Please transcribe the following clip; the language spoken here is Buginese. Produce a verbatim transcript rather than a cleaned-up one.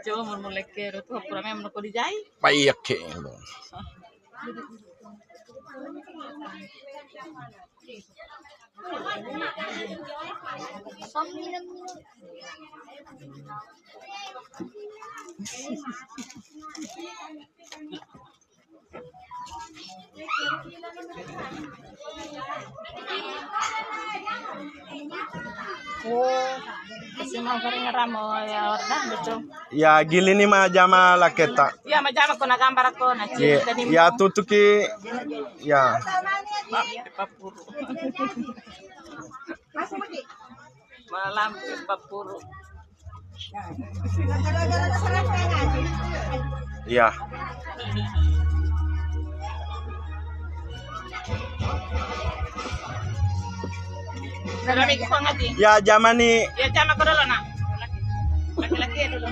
Yo, mun mulai ke ro tu pura memang ko dijai. Paiyakke. Oh, kasi mau kering ramo ya orda betul. Ya, gili ni majama laketa. Ya, majama ko na gambar ko na. Iya, tadi ya, tutuki. Ya. Papuru. Malam papuru. Iya. Dalam itu kok ngaji? Ya, jamani. Ya, jama ko dulu, nak. Laki-laki ya dulu.